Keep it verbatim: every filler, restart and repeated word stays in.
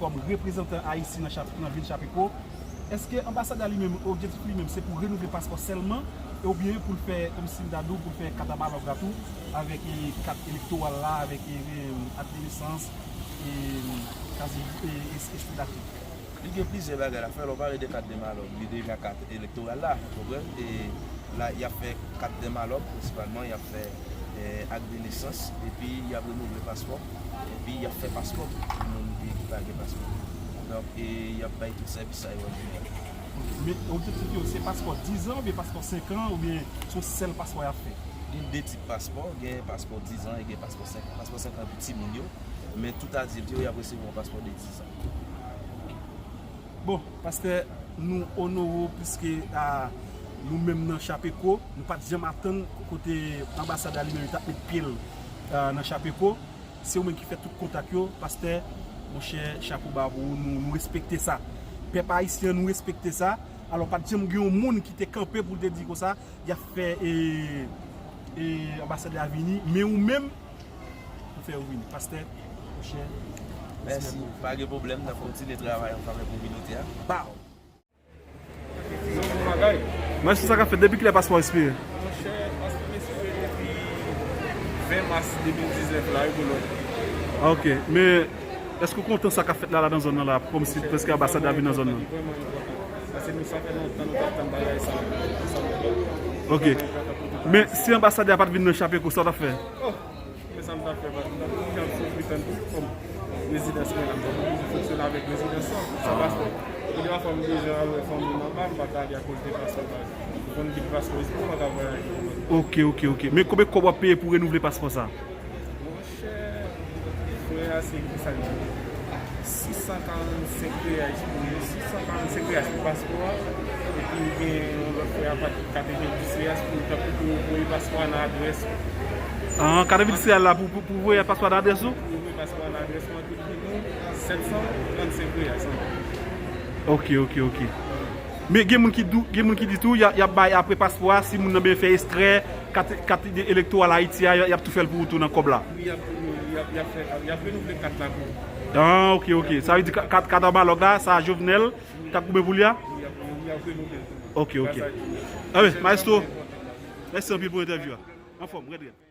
Kòm reprezantan ayisyen nan Chap-, nan vil Chapeko, èske anbasadè a li menm, objektif li menm, se pou renouvle paspò sèlman, oubyen pou l fè, kòmsi m ta di w, pou l fè kat a Malòb la tou, avèk, e, kat elektoral la, avèk, e, e, ak de nesans, e, kazi, e, e, ekstradasyon? Li gen plizyè bagay l ap fè. Lè w pale de kat de Malòb, li deja kat elektoral la, ou konprann? E la, y ap fè kat de Malòb, prensipalman, y ap fè, e, ak de nesans, epi y ap renouvle paspò, epi y ap fè paspò pou moun ki, ki pa gen paspò. Donk, e, y ap bay tout sèvis sa yo an jeneral. Men objektif yo, se paspò diz an, oubyen paspò senk an, oubyen se yon sèl paspò y ap fè? Gen de tip paspò, gen paspò diz an e gen paspò senk an. Paspò senk an pou timoun yo, men tout adilti yo, y ap resevwa yon paspò de diz an. Bon, pastè, nou onore w pliske, a, nou menm nan Chapeko, nou pa t janm atann kote anbasad la li menm li t ap met pye l, a, nan Chapeko. Se ou menm ki fè tout kontak yo, pastè, monchè, chapo ba pou ou, nou, nou respekte sa. Pèp ayisyen an, nou respekte sa. Alò, pa t janm gen yon moun ki te kanpe pou l te di konsa, y ap fè, e, e, anbasad la vini, men ou menm, ou fè yo vini. Pastè, monchè, mèsi. Pa gen pwoblèm, n ap kontinye travay an favè kominote a. Ba. Mwen, se sa k ap fèt. Depi kilè paspò ekspire? Monchè, paspò m ekspire depi ven mas de mil diznèf la, wi, Kolòn. Ah, ok. Men, èske w kontan sa k ap fèt la, la nan zòn nan la, kòmsi prèske anbasad la vin nan zòn nan? Li vrèman enpòtan. Paske nou, sa fè lontan nou t ap tann bagay sa, sa lontan. Ok. Men, si anbasad la pa t vin nan Chapeko, sa w t ap fè? Oh! Men sa m t ap fè, paske m t ap, m t ap soufri tann tout kòm rezidans mwen la. M t ap oblije fonksyone avèk rezidans lan, san paspò. Gen de fwa m bezwen al wè fanmi m anba, m pa ka ale akoz de paspò. Ou konn gen paspò espre, m pa ka vwayaje. Ok, ok, ok. Men konbyen kòb w ap peye pou renouvle paspò sa? Monchè, frè a, se ki sa l di? Sis san karannsenk reyal pou, sis san karannsenk reyal pou paspò a, epi gen yon lòt frè a, katrevendis reyal pou, tankou pou voye paspò a nan adrès ou. Ah, katrevendis reyal la pou, pou, pou voye paspò a nan adrès ou? Pou voye paspò a nan adrès ou, an tout, pou nou, sèt san trannsenk reyal sèlman. Ok, ok, ok. Men gen moun ki di, gen moun ki di tou, y a, y ap bay apre paspò a, si moun nan bezwen fè ekstrè, kat, kat elektoral Ayiti a, y ap tou fè l pou ou tou nan kòb la. Wi, y ap, y ap, y ap fè, y ap renouvle kat la pou ou. Ah, ok, ok. Sa vle di ka-, kat, kat anba lòg la, sa Jovenel t ap goumen pou li a? Wi, y ap, y ap renouvle l tou. Ok, ok. Anben, maestro, mèsi anpil pou entèvyou a. Anfòm, rèd, rèd.